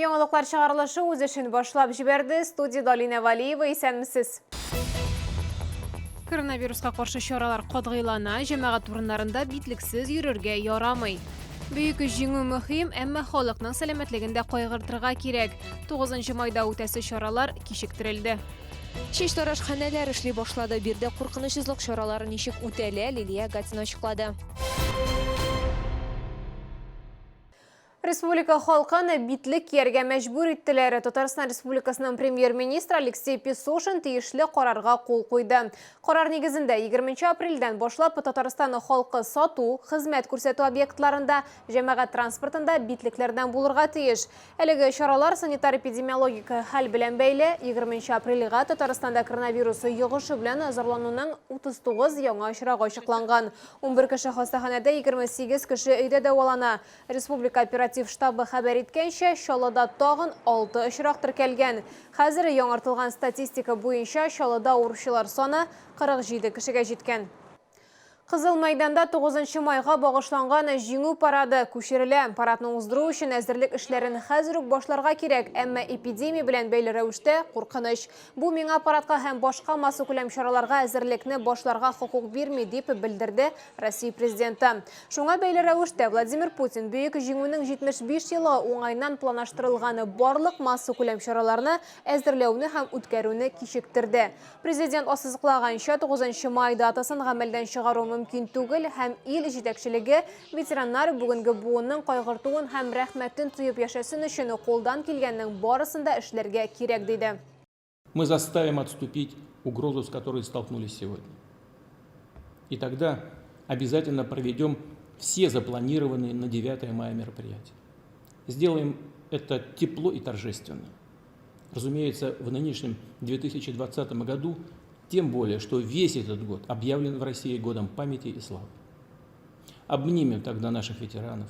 Яңалыклар чыгарылышы үз эшен башлап җибәрде. Студиядә Алинә Валиева, исәнмесез. Коронавируска каршы чаралар катгыйлана, җәмәгать урыннарында битлексез йөрергә ярамый. Бөек Җиңү мөһим, әмма халыкның сәламәтлеген дә кайгыртырга кирәк. 9 майда үтәсе чаралар кичектерелде. Чәчтарашханәләр эшли башлады. Биредә куркынычсызлык чаралары ничек үтәлә, Лилия Гатина ачыклады. Республика халкын битлек кияргә мәҗбүр иттеләр. Татарстан Республикасының премьер-министры Алексей Песошин тиешле карарга кул куйды. Карар нигезендә 20 апрельдән башлап Татарстан халкы сату, хезмәт күрсәтү объектларында, җәмәгать транспортында битлекләрдән булырга тиеш. Әлеге чаралар санитар-эпидемиологик хәл белән бәйле. 20 апрельгә Татарстанда коронавирус йогышы белән зарлануның 39 яңа очрагы ачыкланган. 11 кеше хастаханәдә, 28 кеше өйдә дәвалана. Республика оператив штабы хәбәр иткәнчә, Чаллыда тагын алты очрак теркәлгән. Хәзер яңартылган статистика буенча Чаллыда авыручылар саны 47 кешегә җиткән. Кызыл мәйданда 9 майга багышланган Җиңү парады күчерелә. Парадны уздыру өчен әзерлек эшләрен хәзер үк башларга кирәк, әмма эпидемия белән бәйле рәвештә куркыныч. Бу миңа парадка һәм башка массакүләм чараларга әзерлекне башларга хокук бирми, дип белдерде Россия Президенты. Шуңа бәйле рәвештә Владимир Путин Бөек Җиңүнең 75 елы уңаеннан планлаштырылган барлык массакүләм чараларны әзерләүне һәм үткәрүне кичектерде. Президент ассызыклаганча, 9 май датасын гамәлдән чыгару мөмкин түгел һәм ил җитәкчелеге ветераннар бүгенге буынның кайгыртуын һәм рәхмәтен тоеп яшәсен өчен кулдан килгәннең барысын да эшләргә кирәк, диде. Мы заставим отступить угрозу, с которой столкнулись сегодня. И тогда обязательно проведем все запланированные на 9 мая мероприятия. Сделаем это тепло и торжественно. Разумеется, в нынешнем 2020 году, тем более, что весь этот год объявлен в России годом памяти и славы. Обнимем тогда наших ветеранов.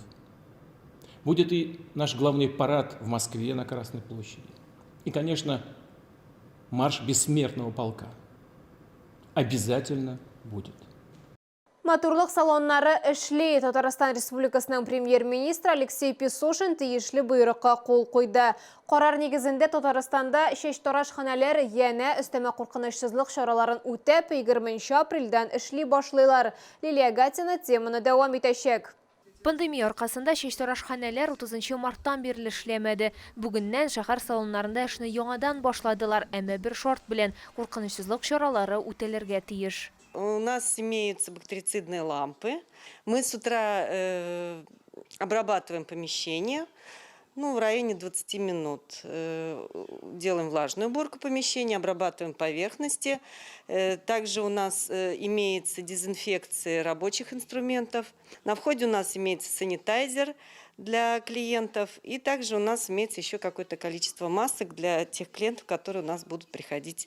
Будет и наш главный парад в Москве на Красной площади. И, конечно, марш бессмертного полка. Обязательно будет. Матурлык салоннары эшли. Татарстан Республикасының премьер-министры Алексей Песошин тиешле боерыкка кул куйды. Карар нигезендә Татарстанда чәчтарашханәләр янә өстәмә куркынычсызлык чараларын үтәп, 20 апрельдән эшли башлыйлар. Лилия Гатина теманы дәвам итәчәк. Пандемия аркасында чәчтарашханәләр 30 марттан бирле эшләмәде. Бүгеннән шәһәр салоннарында эшне яңадан башладылар, әмма бер шарт белән, куркынычсызлык чаралары үтәлергә тиеш. У нас имеются бактерицидные лампы. Мы с утра э, обрабатываем помещение, ну, в районе 20 минут. Делаем влажную уборку помещения, обрабатываем поверхности. Также у нас имеется дезинфекция рабочих инструментов. На входе у нас имеется санитайзер для клиентов. И также у нас имеется еще какое-то количество масок для тех клиентов, которые у нас будут приходить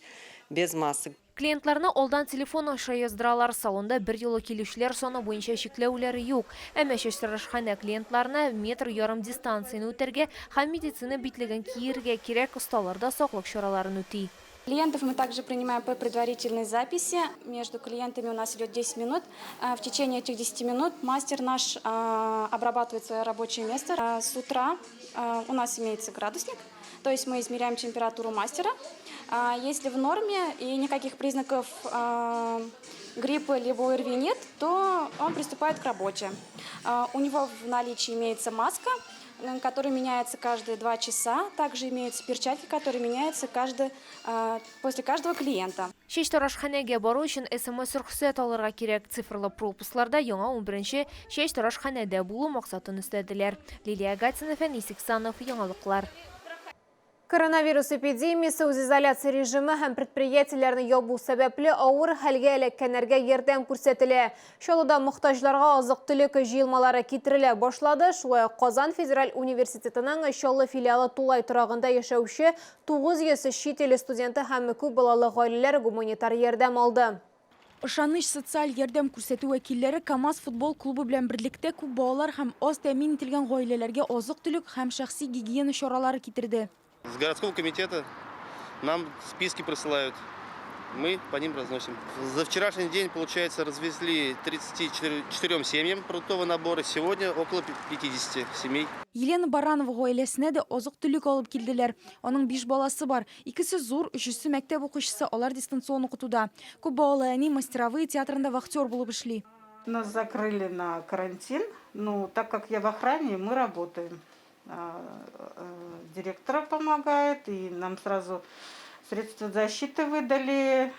без масок. Клиентларны алдан телефон аша яздыралар. Салонда берьюлы килүчеләр саны буенча чикләүләр юк. Әмма чәчтарашханә клиентларына метр ярым дистанцияне үтәргә һәм медицина битлеген киергә кирәк, осталар да саклык чараларын үти. Клиентов мы также принимаем по предварительной записи. Между клиентами у нас идет 10 минут. В течение этих 10 минут мастер наш обрабатывает свое рабочее место. С утра у нас имеется градусник, то есть мы измеряем температуру мастера. Если в норме и никаких признаков гриппа либо ОРВИ нет, то он приступает к работе. У него в наличии имеется маска, которая меняется каждые 2 часа. Также имеются перчатки, которые меняются после каждого клиента. Чәчтарашханәгә бару өчен СМС-рөхсәт алырга кирәк. Цифрлы пропускларда яңа 11 чәчтарашханәдә булу максатын өстәделәр. Лилия Гатина, Фәнис Иксанов, Яңалыклар. Коронавирус эпидемиясе, үзизоляция режимы һәм предприятиеләрне ябу сәбәпле авыр хәлгә эләккәннәргә ярдәм күрсәтелә. Чаллыда мохтаҗларга азык-төлек җыелмалары китерелә башлады. Шулай ук Казан федераль университетының Чаллы филиалы тулай торагында яшәүче 900 чит ил студенты һәм күп балалы гаиләләр гуманитар ярдәм алды. Ышаныч социаль ярдәм күрсәтү вәкилләре КАМАЗ футбол клубы белән берлектә күп балалар һәм аз тәэмин ителгән гаиләләргә азык-төлек һәм шәхси гигиена чаралары китерде. С городского комитета нам списки присылают. Мы по ним разносим. За вчерашний день, получается, развезли 34 семьям продуктовые наборы. Сегодня около 50 семей. Елена Баранова гаиләсенә дә азык-төлек алып килделәр. Аның биш баласы бар. Икесе зур, өчесе мәктәп укучысы, алар дистанцион укытуда. Күп балалы әни Мастеровые театрында вахтер булып эшли. Нас закрыли на карантин, но так как я в охране, мы работаем. Директора помогает, и нам сразу средства защиты выдали.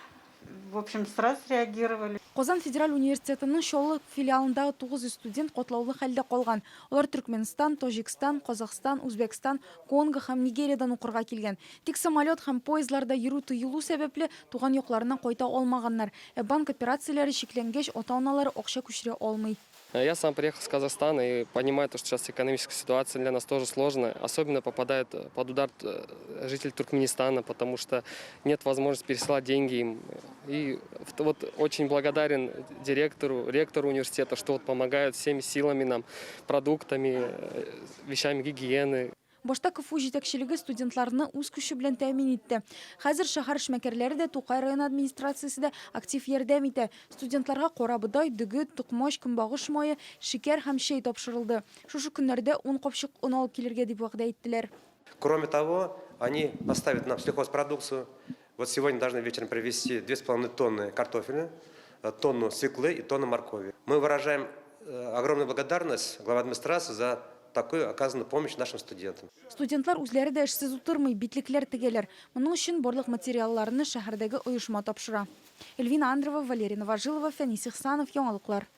В общем, сразу среагировали. Казан федераль университетының Чаллы филиалындагы 900 студент катлаулы хәлдә калган. Алар Төркмәнстан, Таҗикстан, Казахстан, Үзбәкстан, Конго һәм Нигериядән укырга килгән. Тик самолет һәм поездларда йөрү тыелу сәбәпле, туган якларына кайта алмаганнар. Ә банк операцияләре чикләнгәч, ата-аналары акча күчерә алмый. Я сам приехал с Казахстана и понимаю, то, что сейчас экономическая ситуация для нас тоже сложная. Особенно попадает под удар житель Туркменистана, потому что нет возможности пересылать деньги им. И вот очень благодарен директору, ректору университета, что вот помогают всеми силами нам, продуктами, вещами гигиены. Башта КФУ җитәкчелеге студентларны үз көче белән тәэмин итте. Хәзер шәһәр эшмәкәрләре дә, Тукай районы администрациясе дә актив ярдәм итә. Студентларга карабодай, дөге, токмач, көнбагыш мае, шикәр һәм чәй тапшырылды. Шушы көннәрдә ун капчык он алып килергә дип вәгъдә иттеләр. Кроме того, они поставят нам сельхозпродукцию. Вот сегодня должны вечером привезти 2,5 тонны картофеля, тонну свеклы и тонну моркови. Мы выражаем огромную благодарность главе администрации за такую оказанную помощь нашим студентам. Студентлар үзләре дә эшсез утырмый, битлекләр тегәләр. Моның өчен барлык материалларны шәһәрдәге оешма тапшыра. Эльвина Андрева, Валерий Новожилова, Фәнис Ихсанов, Яңалыклар.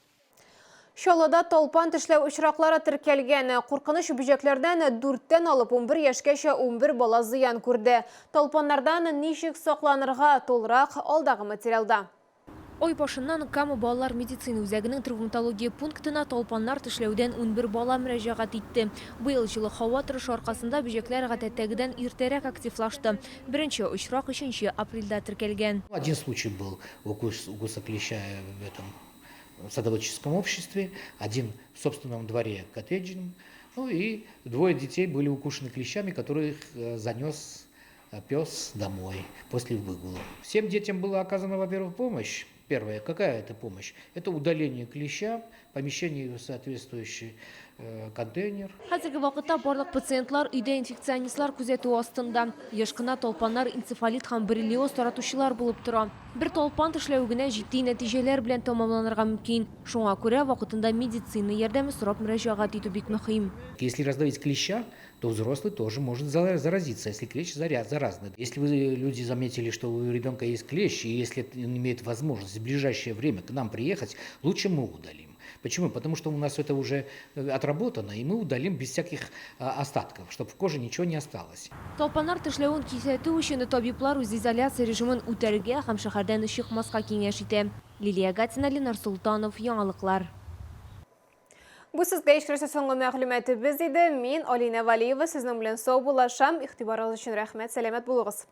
Чаллыда талпан тешләү очраклары теркәлгән. Куркыныч бөҗәкләрдән 4-тән алып 11 яшькәчә 11 бала зыян күрде. Талпаннардан ничек сакланырга, тулырак алдагы материалда. Ай башыннан Кама балалар медицина үзәгенең травматология пунктына талпаннар тешләүдән 11 бала мөрәҗәгать итте. Быел җылы һава торышы аркасында бөҗәкләр гадәттәгедән иртәрәк активлашты. Беренче очрак 3 апрельдә теркәлгән. Один случай был укуса клеща в этом садоводческом обществе, один в собственном дворе коттеджном, ну и двое детей были укушены клещами, которых занес пес домой после выгула. Всем детям была оказана, во-первых, помощь. Первое, какая это помощь? Это удаление клеща, помещение в соответствующий контейнер. Хәзерге вакытта барлык пациентлар өйдә инфекционистлар күзәтүе астында. Еш кына талпаннар энцефалит һәм боррелиоз таратучылар булып тора. Бер талпан тешләү генә җитди нәтиҗәләр белән тәмамланырга мөмкин. Шуңа күрә вакытында медицина ярдәме сорап мөрәҗәгать итү бик мөһим. Если раздавить клеща, то взрослый тоже может заразиться, если клещ заразный. Если вы, люди, заметили, что у ребенка есть клещ, и если он имеет возможность в ближайшее время к нам приехать, лучше мы удалим. Почему? Потому что у нас это уже отработано, и мы удалим без всяких остатков, чтобы в коже ничего не осталось. Талпаннар тешләвен кисәтү өчен табиблар үзизоляция режимын үтәргә һәм шәһәрдән чыкмаска киңәш итә. Лилия Гатина, Ленар Султанов, Яңалыклар. Бу сезгә ишетелүче соңгы мәгълүматыбыз иде. Мин Алина Валиева сезнең белән саубуллашам. Игътибарыгыз өчен рәхмәт. Сәламәт булыгыз.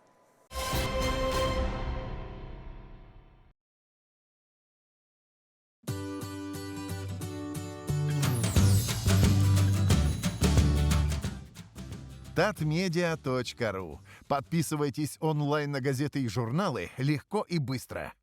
Татмедиа.ру. Подписывайтесь онлайн на газеты и журналы легко и быстро.